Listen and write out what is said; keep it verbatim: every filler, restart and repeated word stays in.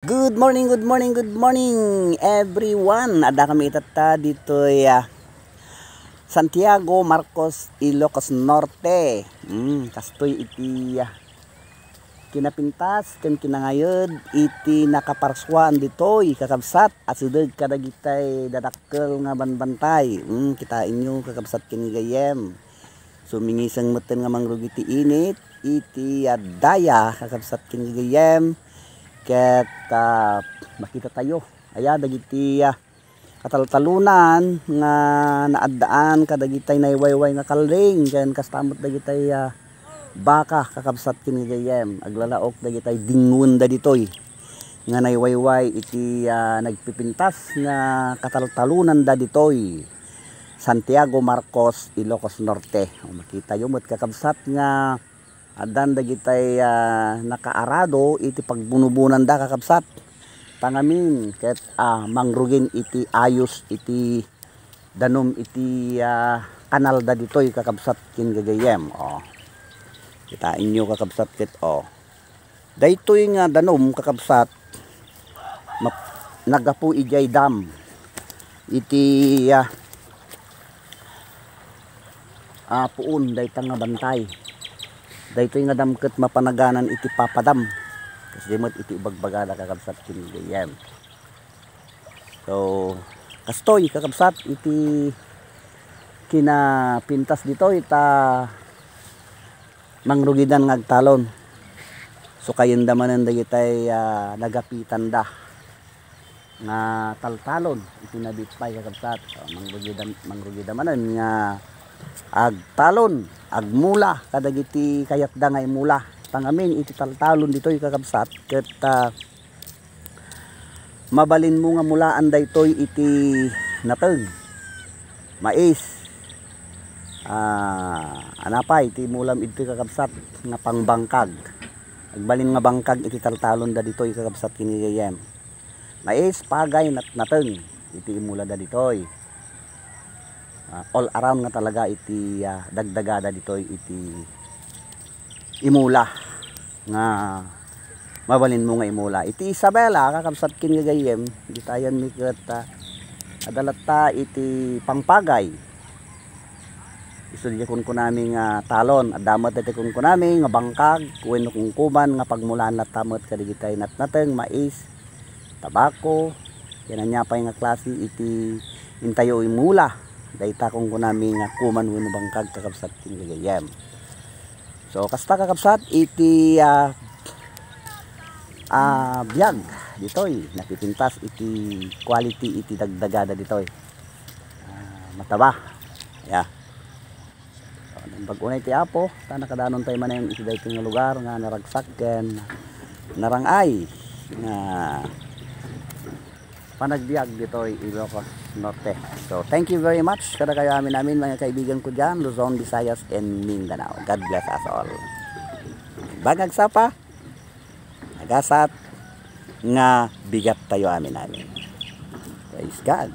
Good morning, good morning, good morning, everyone. Adda kami itatta ditoy, ah, Santiago Marcos, Ilocos Norte. Mm, kastoy iti, ah, kinapintas ken kinangayed iti nakaparsuan ditoy, kakabsat, asideg kadagitay dadakkel nga banbantay. Mm, kitaenyo, kakabsat ken gagayyem. Sumingiseng metten nga mangrugi ti init iti, ah, daya, kakabsat ken gagayyem. Ket, ah, makitatayo aya dagiti, ah, kataltalonan nga naaddaan kadagitay naiwayway nga kalding ken kasta met dagitay, ah, baka, kakabsat ken gagayyem. Aglalaok dagitay dingwenda ditoy nga naiwayway iti, ah, nagpipintas nga kataltalonanda ditoy Santiago Marcos, Ilocos Norte. O, makitayo met, kakabsat, nga addan dagitay, ah, nakaarado iti pagbunobunanda, kakabsat. Tangamin ket, ah, mangrugin iti ayos iti danum iti, ah, kanalda ditoy, kakabsat ken gagayyem. O, kitaenyo, kakabsat, ket, o, daytoy nga danum, kakabsat, map-, naggapu idiay dam iti, ah, ah, puon dayta nga bantay. Daytoy nga dam ket mapanaganan iti Papa Dam. Kasdi met iti ibagbagada, kakabsat ken gagayyem. So, kastoy, kakabsat, iti kinapintas ditoy ta mangrugidan nga agtalon. So, kayenda manen dagitay, ah, nagapitanda nga taltalon iti nabit pay, kakabsat. So, mangrugida, mangrugida manen nga agtalon, agmula kadagiti kayatda nga imula. Tangamin iti taltalon ditoy, kakabsat, ket, ah, mabalinmo nga mulaan daytoy iti nateng, mais, ah, anapay ti imulam idtoy, kakabsat, nga pangbangkag. Agbalin nga bangkag iti taltalonda ditoy, kakabsat ken gagayyem. Mais, pagay, natnateng iti imulada ditoy. Ah, all around nga talaga iti, ah, dagdagada ditoy iti imula nga mabalinmo nga imula. Iti Isabela, kakabsat ken gagayyem, ditayenmi ket, ah, adda latta iti pangpagay. Isu dayta kunkunami nga talon, adda met dayta kunkunami nga bangkag wenno kumkuman nga pagmulaan latta met kadagitay natnateng, mais, tabako, ken ania pay nga klase iti intayo imula. Dayta kunkunami nga kuman wenno bangkag, kakabsat ken gagayyem. So, kasta, kakabsat, iti, ah, ah, biag ditoy, napipintas iti quality iti dagdagada ditoy. Ah, mataba. Ya. So, naimbag unay ti Apo, ta nakadanon tayo manen iti daytoy nga lugar nga naragsak ken narang-ay nga panagbiag ditoy Ilocos Norte. So, thank you very much kadakayo amin-amin, mga kaibigan ko diyan, Luzon, Visayas, and Mindanao. God bless us all. Bangag sapa, nagasat nga bigat tayo amin-amin. Praise God.